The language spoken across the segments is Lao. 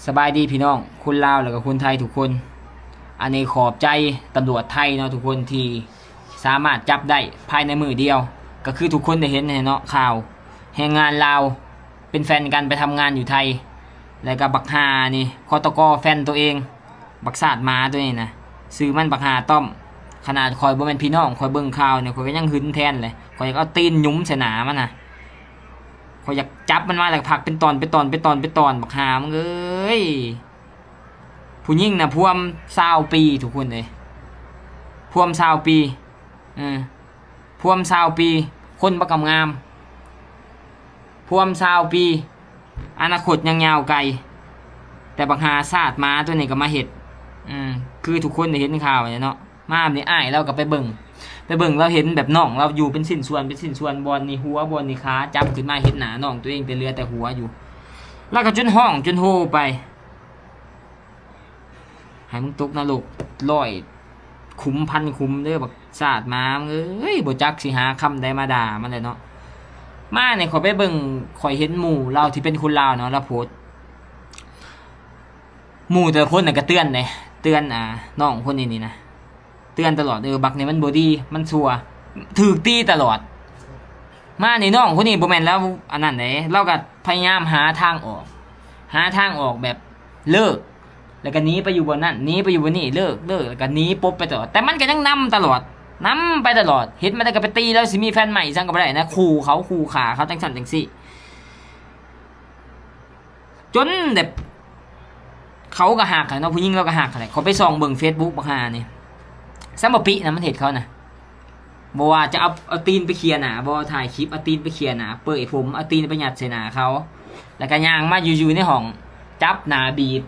ສະບາຍດີພີ່ນ້ອງຄົນລາວ ແລ້ວກໍຄົນໄທທຸກຄົນ. ອັນນີ້ຂອບໃຈຕຳຫຼວດໄທເນາະທຸກຄົນ ທີ່ສາມາດຈັບໄດ້ພາຍໃນມື້ດຽວ. ກໍຄືທຸກຄົນໄດ້ເຫັນແຫຼະເນາະ ຂ່າວແຮງງານລາວເປັນແຟນກັນໄປທຳງານຢູ່ໄທ ແລ້ວກໍບັກຫ່ານີ້ ຄຕກ ແຟນໂຕເອງ. ບັກຊາດໝາໂຕນີ້ນະ ຊື່ມັນບັກຫ່າຕ້ອມ. ຂະໜາດຂ້ອຍບໍ່ແມ່ນພີ່ນ້ອງ ຂ້ອຍເບິ່ງຂ່າວນີ້ ຂ້ອຍກໍຍັງຫຶງແທນເລີຍ. ຂ້ອຍຢາກເອົາຕີນຫຍຸມໃສ່ໜ້າມັນນະ. ຂ້ອຍຢາກຈັບມັນມາ ແລ້ວກໍພັກເປັນຕອນ ເປັນຕອນ ເປັນຕອນ ເປັນຕອນ. ບັກຫ່າມຶງເອີຍ ຜູ້ຍິງນະພວມຊາວປີ ທຸກຄົນເອີຍ ພວມຊາວປີ ເອີ ພວມຊາວປີ ຄົນບັກງາມໆ ພວມຊາວປີ ອະນາຄົດຍັງຍາວໄກ. ແຕ່ບັກຫ່າຊາດໝາໂຕນີ້ກໍມາເຮັດ ອືມ ຄືທຸກຄົນໄດ້ເຫັນຂ່າວແຫຼະເນາະ. ມານີ້ອ້າຍລາວກໍໄປເບິ່ງ ໄປເບິ່ງ ລາວເຫັນແບບນ້ອງລາວຢູ່ເປັນຊິ້ນສ່ວນ ເປັນຊິ້ນສ່ວນ ບ່ອນນີ້ຫົວ ບ່ອນນີ້ຂາ ຈັບຂຶ້ນມາເຫັນໜ້ານ້ອງໂຕເອງ ແຕ່ເຫຼືອແຕ່ຫົວຢູ່ ລາວກໍຈົນຮ້ອງຈົນໂຮໄປ. ໃຫ້ມຶງຕົກນະລົກຮ້ອຍຂຸມພັນຂຸມເດີ ບັກຊາດໝາເອີຍ. ບໍ່ຈັກຊິຫາຄຳໃດມາດ່າມັນແຫຼະເນາະ. ມານີ້ຂ້ອຍໄປເບິ່ງ ຂ້ອຍເຫັນໝູ່ລາວທີ່ເປັນຄົນລາວເນາະ ລາວໂພສ ໝູ່ແຕ່ລະຄົນນະກໍເຕືອນເດ້ ເຕືອນ ອ່າ ນ້ອງຄົນນີ້ນີ້ນະ ເຕືອນຕະຫຼອດ ເອີ ບັກນີ້ມັນບໍ່ດີ ມັນຊົ່ວ ຖືກຕີຕະຫຼອດ. ມານີ້ນ້ອງຄົນນີ້ບໍ່ແມ່ນລາວອັນນັ້ນເດ້ ລາວກໍພະຍາຍາມຫາທາງອອກ ຫາທາງອອກແບບເລີກ ແລ້ວກໍໜີໄປຢູ່ບ່ອນນັ້ນ ໜີໄປຢູ່ບ່ອນນີ້ ເລີກ ເລີກ ແລ້ວກໍໜີປົບໄປຕະຫຼອດ. ແຕ່ມັນກໍຍັງນຳຕະຫຼອດ ນຳໄປຕະຫຼອດ. ເຫັນມາແຕ່ກໍໄປຕີລາວ ຊິມີແຟນໃໝ່ອີ່ຫຍັງກໍບໍ່ໄດ້ນະ ຂູ່ເຂົາ ຂູ່ຂ້າເຂົາ ຈັ່ງຊັ້ນຈັ່ງຊີ້. ຈົນແບບເຂົາກໍຮັກແຫຼະເນາະ ຜູ້ຍິງລາວກໍຮັກແຫຼະ. ຂ້ອຍໄປສ່ອງເບິ່ງເຟສບຸກບັກຫ່ານີ້ ຊ່ຳບໍ່ປິນະ ມັນເຮັດເຂົານະ. ບໍ່ວ່າຈະເອົາ ເອົາຕີນໄປເຄຍໜ້າ ບໍ່ ຖ່າຍຄລິບເອົາຕີນໄປເຄຍໜ້າ ເປີ້ຍຜົມ ເອົາຕີນໄປຍັດໃສ່ໜ້າເຂົາ ແລ້ວກໍຍ່າງມາຢູ່ ຢູ່ໃນຫ້ອງ ຈັບໜ້າບີບ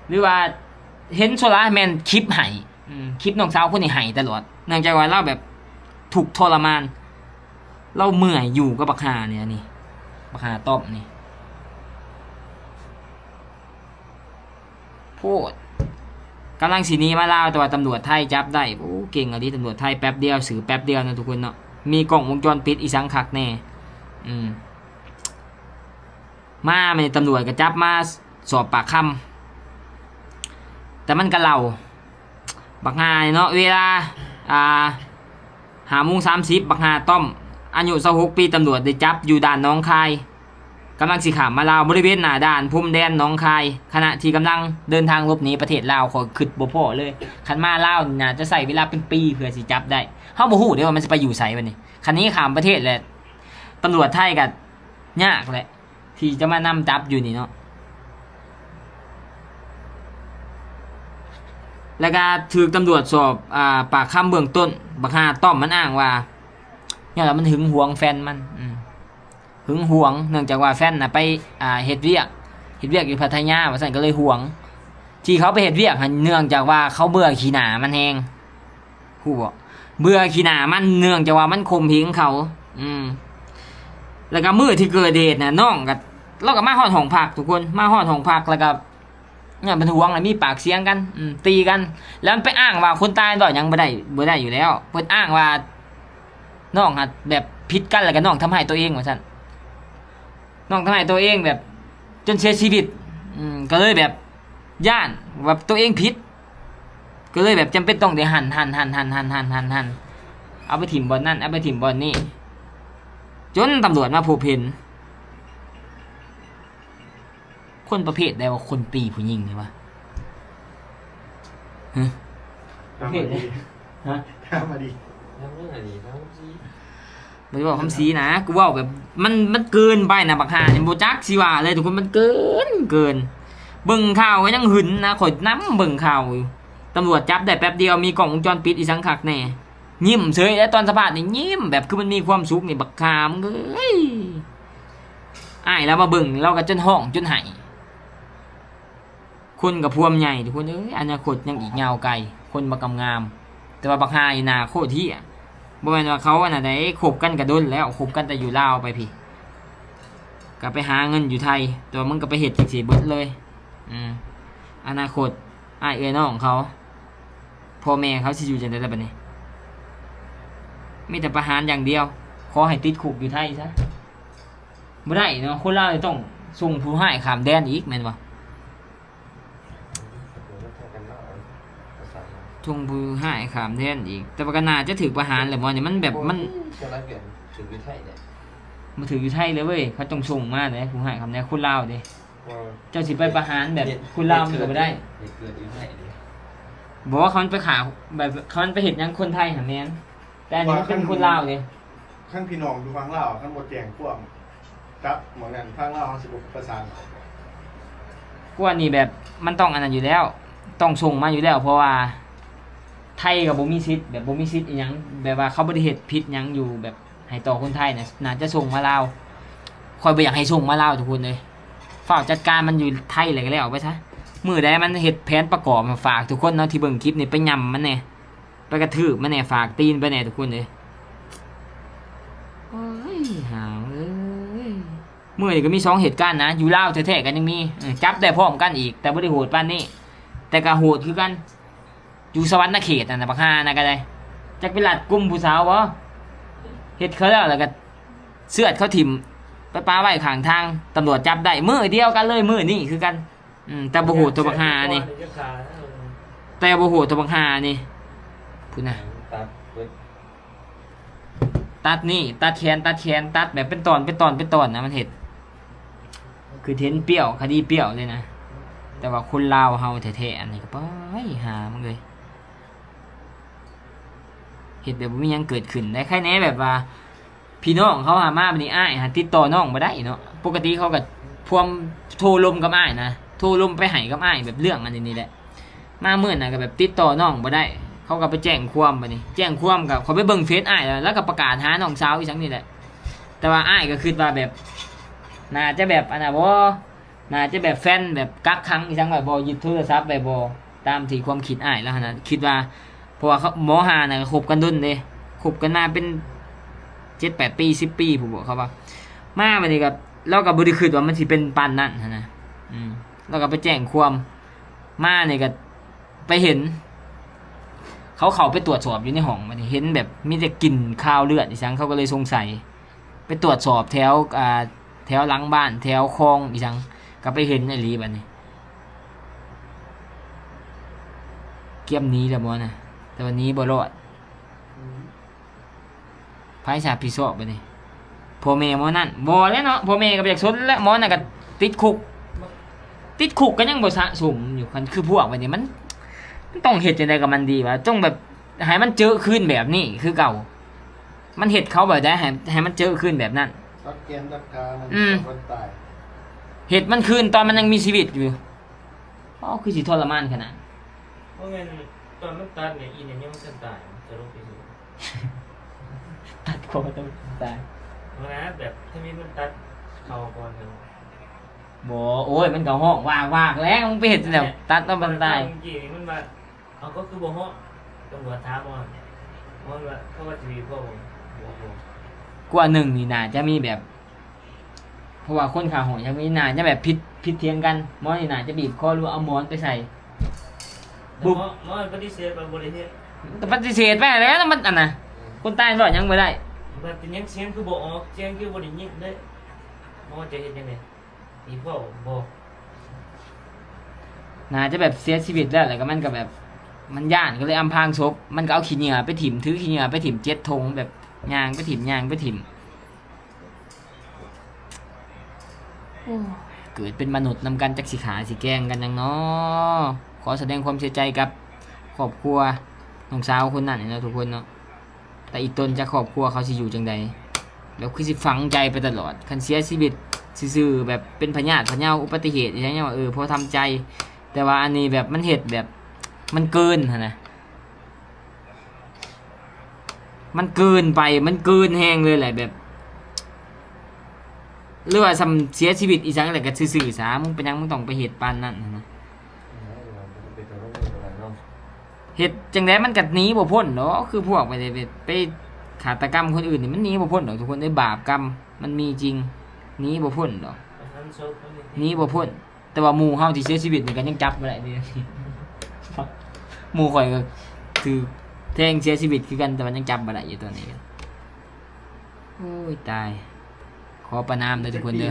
ຫຼືວ່າເຫັນສ່ວນຫຼາຍແມ່ນຄລິບໄຫ້ ອືມ ຄລິບນ້ອງສາວຄົນນີ້ໄຫ້ຕະຫຼອດ ເນື່ອງຈາກວ່າລາວແບບທຸກທໍລະມານ ລາວເມື່ອຍຢູ່ກັບບັກຫ່ານີ້ ອັນນີ້ ບັກຫ່າຕ້ອມນີ້ ໂພດ. ກຳລັງຊິໜີມາລາວ ແຕ່ວ່າຕຳຫຼວດໄທຈັບໄດ້. ໂອ້ ເກັ່ງອີ່ຫຼີຕຳຫຼວດໄທ ແປັບດຽວ ສືບແປັບດຽວນະທຸກຄົນເນາະ ມີກ້ອງວົງຈອນປິດອີ່ສັງຄັກແນ່. ອືມ ມາແມ່ນຕຳຫຼວດກໍຈັບມາສອບປາກຄຳ ແຕ່ມັນກໍເລົ່າ ບັກຫ່ານີ້ເນາະ ເວລາ ອ່າ ຫ້າໂມງສາມສິບ ບັກຫ່າຕ້ອມ ອາຍຸຊາວຫົກປີ ຕຳຫຼວດໄດ້ຈັບຢູ່ດ່ານໜອງຄາຍ ກຳລັງຊິຂ້າມມາລາວ ບໍລິເວນໜ້າດ່ານພົມແດນໜອງຄາຍ ຂະນະທີ່ກຳລັງເດີນທາງຫຼົບໜີປະເທດລາວ. ຂ້ອຍຄິດບໍ່ພໍ້ເລີຍ ຄັນມາລາວນີ້ໜ້າຈະໃຊ້ເວລາເປັນປີເພື່ອຊິຈັບໄດ້. ເຮົາບໍ່ຮູ້ເດ້ວ່າມັນຊິໄປຢູ່ໃສບັດນີ້ ຄັນໜີຂ້າມປະເທດແຫຼະ ຕຳຫຼວດໄທກໍຍາກແຫຼະ ທີ່ຈະມານຳຈັບຢູ່ນີ້ເນາະ. ແລ້ວກໍຖືກຕຳຫຼວດສອບ ອ່າ ປາກຄຳເບື້ອງຕົ້ນ ບັກຫ່າຕ້ອມມັນອ້າງວ່າ ຍ້ອນວ່າມັນຫຶງຫວງແຟນມັນ ອືມ ຫຶງຫວງ ເນື່ອງຈາກວ່າແຟນນະໄປ ອ່າ ເຮັດວຽກ ເຮັດວຽກຢູ່ພັດທະຍາ ວ່າຊັ້ນ ກໍເລີຍຫວງ. ທີ່ເຂົາໄປເຮັດວຽກຫັ້ນ ເນື່ອງຈາກວ່າເຂົາເບື່ອຂີ້ໜ້າມັນແຮງ. ຮູ້ບໍ່? ເບື່ອຂີ້ໜ້າມັນ ເນື່ອງຈາກວ່າມັນຂົ່ມເຫງເຂົາ. ອືມ ແລ້ວກໍມື້ທີ່ເກີດເຫດນະ ນ້ອງກໍ ລາວກໍມາຮອດຫ້ອງພັກ ທຸກຄົນ ມາຮອດຫ້ອງພັກ ແລ້ວກໍຍ້ອນເປັນຫວງ ແລ້ວມີປາກສຽງກັນ ອືມ ຕີກັນ. ແລ້ວມັນໄປອ້າງວ່າຄົນຕາຍເວົ້າຫຍັງບໍ່ໄດ້ ບໍ່ໄດ້ຢູ່ແລ້ວ. ເພິ່ນອ້າງວ່ານ້ອງຫັ້ນແບບຜິດກັນ ແລ້ວກໍນ້ອງທຳຮ້າຍຕົວເອງ ວ່າຊັ້ນ. ນ້ອງທຳຮ້າຍຕົວເອງແບບຈົນເສຍຊີວິດ ອືມ ກໍເລີຍແບບຢ້ານວ່າຕົວເອງຜິດ ກໍເລີຍແບບຈຳເປັນຕ້ອງໄດ້ຫັນ ຫັນ ເອົາໄປຖິ້ມບ່ອນນັ້ນ ເອົາໄປຖິ້ມບ່ອນນີ້ ຈົນຕຳຫຼວດມາພົບເຫັນ. ຄົນປະເພດໃດວ່າຄົນຕີຜູ້ຍິງນີ້ວະ? ຮະ? ປະເພດໃດ? ຖາມມາດີ ຮະ? ຖາມມາດີ ຖາມມາດີ ຖາມມາດີ. ບໍ່ໄດ້ເວົ້າຄຳສີນະ ກູເວົ້າແບບ ມັນ ມັນເກີນໄປນະ ບັກຫ່ານີ້ ບໍ່ຈັກຊິວ່າເລີຍທຸກຄົນ ມັນເກີນ ເກີນ. ເບິ່ງຂ່າວກໍຍັງຫຶງນະ ຂ້ອຍນຳເບິ່ງຂ່າວຢູ່. ຕຳຫຼວດຈັບໄດ້ແປັບດຽວ ມີກ້ອງວົງຈອນປິດ ອີ່ສັງຄັກແນ່. ຍິ້ມເສີຍ ແລະ ຕອນສຳພາດນີ້ຍິ້ມແບບຄືມັນມີຄວາມສຸກນີ້ ບັກຫ່າເອີຍ. ອ້າຍລາວມາເບິ່ງ ລາວກໍຈົນຮ້ອງຈົນໄຫ້. ຄົນກໍພວມໃຫຍ່ທຸກຄົນເອີຍ ອະນາຄົດຍັງອີກຍາວໄກ ຄົນບັກງາມໆ ແຕ່ວ່າບັກຫ່ານີ້ໜ້າໂຄດເຫ້ຍ. ບໍ່ແມ່ນວ່າເຂົາອັນນັ້ນໃດ ຄົບກັນກໍດົນແລ້ວ ຄົບກັນແຕ່ຢູ່ລາວໄປພີ້ ກໍໄປຫາເງິນຢູ່ໄທ ແຕ່ວ່າມຶງກໍໄປເຮັດຈັ່ງຊີ້ເບິດເລີຍ. ອືມ ອະນາຄົດອ້າຍເອື້ອຍນ້ອງເຂົາ ພໍ່ແມ່ເຂົາຊິຢູ່ຈັ່ງໃດລະບັດນີ້? ມີແຕ່ປະຫານຢ່າງດຽວ ຂໍໃຫ້ຕິດຄຸກຢູ່ໄທຊະ. ບໍ່ໄດ້ເນາະ ຄົນລາວຕ້ອງສົ່ງຜູ້ຮ້າຍຂ້າມແດນອີກແມ່ນບໍ່? ສົ່ງຜູ້ຮ້າຍຂ້າມແດນອີກ. ແຕ່ວ່າກໍໜ້າຈະຖືກປະຫານແຫຼະໝໍນີ້. ມັນແບບ ມັນ ໂອ້ຍ ສ່ວນຫຼາຍກໍຖືກຢູ່ໄທເດ້. ບໍ່ຖືກຢູ່ໄທເລີຍເວີ້ຍ. ເຂົາຕ້ອງສົ່ງມາເດ້ ຜູ້ຮ້າຍຂ້າມແດນ. ຄົນລາວເດ້. ເຈົ້າຊິໄປປະຫານແບບຄົນລາວມັນກໍບໍ່ໄດ້. ເຫດເກີດຢູ່ໄທເດ້. ບໍ່ ຄັນໄປຂ້າ ແບບ ຄັນໄປເຮັດຫຍັງຄົນໄທຫັ້ນແມ່ນ. ແຕ່ອັນນີ້ມັນເປັນຄົນລາວເດ້. ຄັນພີ່ນ້ອງຢູ່ຝັ່ງລາວ ຄັນບໍ່ແຈ້ງຄວາມ ກັບໝ່ອງນັ້ນ ທາງລາວເຮົາຊິບໍ່ປະສານ. ກວດນີ້ແບບມັນຕ້ອງອັນນັ້ນຢູ່ແລ້ວ ຕ້ອງສົ່ງມາຢູ່ແລ້ວ ເພາະວ່າໄທກໍບໍ່ມີສິດ ແບບບໍ່ມີສິດອີ່ຫຍັງ ແບບວ່າເຂົາບໍ່ໄດ້ເຮັດຜິດຫຍັງຢູ່ ແບບໃຫ້ຕໍ່ຄົນໄທນະ ໜ້າຈະສົ່ງມາລາວ. ຂ້ອຍບໍ່ຢາກໃຫ້ສົ່ງມາລາວທຸກຄົນເອີຍ. ຟ້າວຈັດການມັນຢູ່ໄທແລ້ວກໍແລ້ວໄປຊະ. ມື້ໃດມັນເຮັດແຜນປະກອບ ຝາກທຸກຄົນເນາະ ທີ່ເບິ່ງຄລິບນີ້ ໄປຫຍ້ຳມັນແດ່. ໄປກະຖືບມັນແດ່ ຝາກຕີນໄປແດ່ທຸກຄົນເອີຍ. ໂອ້ຍ ຫາເອີຍ ມື້ນີ້ກໍມີສອງເຫດການນະ ຢູ່ລາວແທ້ໆກໍຍັງມີ ເອີ ຈັບໄດ້ພ້ອມກັນອີກ ແຕ່ບໍ່ໄດ້ໂຫດປານນີ້ ແຕ່ກໍໂຫດຄືກັນ. ຢູ່ສະຫວັນນະເຂດນັ້ນນະ ບັກຫ່ານະກໍໄດ້ ຈັກໄປລັດກຸມຜູ້ສາວບໍ່ ເຮັດເຂົາແລ້ວ ແລ້ວກໍເຊືອດເຂົາຖິ້ມໄປປະໄວ້ຂ້າງທາງ ຕຳຫຼວດຈັບໄດ້ມື້ດຽວກັນເລີຍ ມື້ນີ້ຄືກັນ. ອືມ ແຕ່ບໍ່ໂຫດເທົ່າບັກຫ່ານີ້ ແຕ່ບໍ່ໂຫດເທົ່າບັກຫ່ານີ້ ພຸ້ນນະ ຕັດເບິດ ຕັດນີ້ ຕັດແຂນ ຕັດແຂນ ຕັດແບບເປັນຕອນ ເປັນຕອນ ເປັນຕອນນະ ມັນເຮັດ ຄືເຫັນປຽວ ຄະດີປຽວເລີຍນະ. ແຕ່ວ່າຄົນລາວເຮົາແທ້ໆ ອັນນີ້ກໍໄປຫາມັນເລີຍ ເຮັດແບບບໍ່ມີຫຍັງເກີດຂຶ້ນໄດ້. ໃຄແດ່ແບບວ່າ ພີ່ນ້ອງເຂົາຫາມາ ບາດນີ້ອ້າຍຫາຕິດຕໍ່ນ້ອງບໍ່ໄດ້ເນາະ. ປົກກະຕິເຂົາກໍພວມໂທລົມກັບອ້າຍນະ ໂທລົມໄປໄຫ້ກັບອ້າຍແບບເລື່ອງອັນນີ້ນີ້ແຫຼະ. ມາມື້ນັ້ນກໍແບບຕິດຕໍ່ນ້ອງບໍ່ໄດ້ ເຂົາກໍໄປແຈ້ງຄວາມ. ບາດນີ້ແຈ້ງຄວາມກໍ ຂ້ອຍໄປເບິ່ງເຟສອ້າຍ ແລ້ວລາວກໍປະກາດຫານ້ອງສາວອີ່ຫຍັງນີ້ແຫຼະ. ແຕ່ວ່າອ້າຍກໍຄິດວ່າແບບ ໜ້າຈະແບບອັນນ່າບໍ່ ໜ້າຈະແບບແຟນແບບກັກຂັງອີ່ຫຍັງໄວ້ບໍ່ ຍຶດໂທລະສັບໄວ້ບໍ່ ຕາມທີ່ຄວາມຄິດອ້າຍລາວຫັ້ນນະ. ຄິດວ່າ ເພາະວ່າເຂົາ ມໍຫ້ານະ ກໍຄົບກັນດົນເດ້ ຄົບກັນມາເປັນເຈັດແປດປີ ສິບປີພຸ້ນບໍ ເຂົາວ່າ. ມາບາດນີ້ກໍ ລາວກໍບໍ່ໄດ້ຄິດວ່າມັນຊິເປັນປານນັ້ນຫັ້ນນະ. ອືມ ລາວກໍໄປແຈ້ງຄວາມ ມານີ້ກໍໄປເຫັນ ເຂົາເຂົ້າໄປຕວດສອບຢູ່ໃນຫ້ອງ ບາດນີ້ເຫັນແບບມີແຕ່ກິ່ນຄາວເລືອດອີ່ຫຍັງ ເຂົາກໍເລີຍສົງໄສ. ໄປຕວດສອບແຖວ ອ່າ ແຖວຫຼັງບ້ານ ແຖວຄອງອີ່ຫຍັງ ກໍໄປເຫັນອີ່ຫຼີ. ບາດນີ້ກຽມໜີແລ້ວໝໍນະ ແຕ່ວ່າໜີບໍ່ລອດ. ອືມ ໃຜຊິຮັບຜິດຊອບບາດນີ້ ພໍ່ແມ່ໝໍນັ້ນ? ບໍ່ແລ້ວເນາະ ພໍ່ແມ່ກໍບໍ່ຢາກສົນແລ້ວ ໝໍນັ້ນກໍຕິດຄຸກ ຕິດຄຸກກໍຍັງບໍ່ສະສົມຢູ່. ຄັນຄືພວກບາດນີ້ ມັນ ມັນຕ້ອງເຮັດຈັ່ງໃດກັບມັນດີວະ ຈົ່ງແບບໃຫ້ມັນເຈີຄືນແບບນີ້ຄືເກົ່າ. ມັນເຮັດເຂົາແບບໃດ ໃຫ້ ໃຫ້ມັນເຈີຄືນແບບນັ້ນ ຕັດແຂນຕັດຂາມັນ ອືມ ໃຫ້ມັນຕາຍ ເຮັດມັນຄືນຕອນມັນຍັງມີຊີວິດຢູ່. ອໍ ຄືຊິທໍລະມານຂະໜາດ. ບໍ່ແມ່ນ ຕອນມັນຕັດນີ້ ອີ່ນັ້ນຍັງບໍ່ທັນຕາຍ ມັນສະຫຼົບໄປຊື່ ຕັດຄໍຕອນມັນຕາຍ ບໍ່ນະ ແບບທຳອິດມັນຕັດເຂົ່າກ່ອນເນາະ. ບໍ່ ໂອ້ຍ ມັນກໍຮ້ອງວາກໆແລ້ວ ມຶງໄປເຮັດຈັ່ງໃດ ຕັດຕອນມັນຕາຍ. ເມື່ອກີ້ນີ້ມັນວ່າ ເອົາ ກໍຄືບໍ່ຮ້ອງ? ຕຳຫຼວດຖາມວ່າ ເຂົາວ່າຊິມີພວກບໍ່? ບໍ່ ບໍ່. ກວ່າໜຶ່ງນີ້ໜ້າຈະມີແບບ ເພາະວ່າຄົນຂາຮ້ອງຍັງມີ ໜ້າຈະແບບຜິດ ຜິດຖຽງກັນ. ໝໍນີ້ໜ້າຈະບີບຄໍ ຫຼືວ່າເອົາໝອນໄປໃສ່ ແຕ່ ບຸບ ໝໍ ໝໍປະຕິເສດວ່າບໍ່ໄດ້ເຮັດ. ກໍປະຕິເສດໄປແລ້ວ ມັນອັນນ່າ ຄົນຕາຍເວົ້າຫຍັງບໍ່ໄດ້. ບັດເປັນຫຍັງສຽງຄືບໍ່ອອກ? ສຽງຄືບໍ່ໄດ້ຍິນເດ້? ໝໍຈະເຮັດຈັ່ງໃດ? ອີກເວົ້າບໍ່? ໜ້າຈະແບບເສຍຊີວິດແລ້ວ ແລ້ວກໍມັນກໍແບບ ມັນຢ້ານ ກໍເລີຍອຳພາງສົບ. ມັນກໍເອົາຂີ້ເຫຍື້ອໄປຖິ້ມ ຖືຂີ້ເຫຍື້ອໄປຖິ້ມເຈັດຖົງ ແບບຍ່າງໄປຖິ້ມ ຍ່າງໄປຖິ້ມ. ໂອ້ ເກີດເປັນມະນຸດນຳກັນ ຈັກຊິຂ້າຊິແກງກັນຫຍັງເນາະ. ຂໍສະແດງຄວາມເສຍໃຈກັບຄອບຄົວນ້ອງສາວຄົນນັ້ນເນາະ ທຸກຄົນເນາະ. ແຕ່ອີ່ຕົນຈາກຄອບຄົວເຂົາຊິຢູ່ຈັ່ງໃດ? ແບບຄືຊິຝັງໃຈໄປຕະຫຼອດ. ຄັນເສຍຊີວິດຊື່ໆ ແບບເປັນພະຍາດພະເຍົາ ອຸບັດຕິເຫດອີ່ຫຍັງ ຍັງວ່າ ເອີ ພໍທຳໃຈ. ແຕ່ວ່າອັນນີ້ແບບມັນເຮັດແບບ ມັນເກີນຫັ້ນນະ ມັນເກີນໄປ ມັນເກີນແຮງເລີຍແຫຼະ. ແບບ ຫຼືວ່າສ່ຳເສຍຊີວິດອີ່ຫຍັງແຫຼະ ກໍຊື່ໆຊະ. ມຶງເປັນຫຍັງມຶງຕ້ອງໄປເຮັດປານນັ້ນຫັ້ນນະ? ເຮັດຈັ່ງໃດມັນກໍໜີບໍ່ພົ້ນດອກ. ຄືພວກໄປ ໄປ ໄປຄາດຕະກຳຄົນອື່ນນີ້ ມັນໜີບໍ່ພົ້ນດອກ ທຸກຄົນເອີຍ. ບາບກຳມັນມີຈິງ ໜີບໍ່ພົ້ນດອກ ໜີບໍ່ພົ້ນ. ແຕ່ວ່າໝູ່ເຮົາທີ່ເສຍຊີວິດນີ້ກໍຍັງຈັບບໍ່ໄດ້ເດ້. ໝູ່ຂ້ອຍກໍຖືກແທງເສຍຊີວິດຄືກັນ ແຕ່ວ່າຍັງຈັບບໍ່ໄດ້ຢູ່ຕອນນີ້. ໂອ້ຍ ຕາຍ. ຂໍປະນາມເດີທຸກຄົນເດີ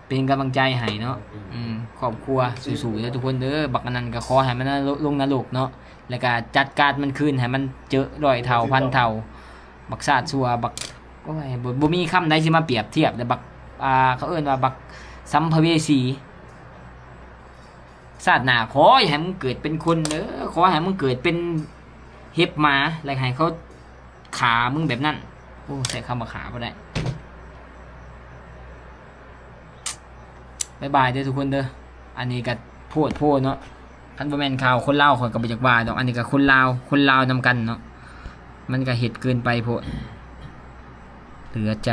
ເປັນກຳລັງໃຈໃຫ້ເນາະ. ອືມ ຄອບຄົວສູ້ໆເດີທຸກຄົນເດີ. ບັກອັນນັ້ນກໍຂໍໃຫ້ມັນລົງນະລົກເນາະ ແລ້ວກໍຈັດການມັນຄືນໃຫ້ມັນເຈິະຮ້ອຍເທົ່າພັນເທົ່າ. ບັກຊາດຊົ່ວ ບັກ ໂອ້ຍ ບໍ່ ບໍ່ມີຄຳໃດຊິມາປຽບທຽບແລ້ວ. ບັກ ອ່າ ເຂົາເອີ້ນວ່າບັກສຳພະເວສີ. ຊາດໜ້າຂໍຢ່າໃຫ້ມຶງເກີດເປັນຄົນເດີ ຂໍໃຫ້ມຶງເກີດເປັນເຫັບໝາ ແລ້ວໃຫ້ເຂົາຂ້າມຶງແບບນັ້ນ. ໂອ້ ໃຊ້ຄຳວ່າຂ້າບໍ່ໄດ້. ບາຍບາຍເດີທຸກຄົນເດີ. ອັນນີ້ກໍໂພດໂພເນາະ ຄັນບໍ່ແມ່ນຂ່າວຄົນລາວຂ້ອຍກໍບໍ່ຢາກວ່າດອກ. ອັນນີ້ກໍຄົນລາວ ຄົນລາວນຳກັນເນາະ ມັນກໍເຮັດເກີນໄປໂພດ ເຫຼືອໃຈ.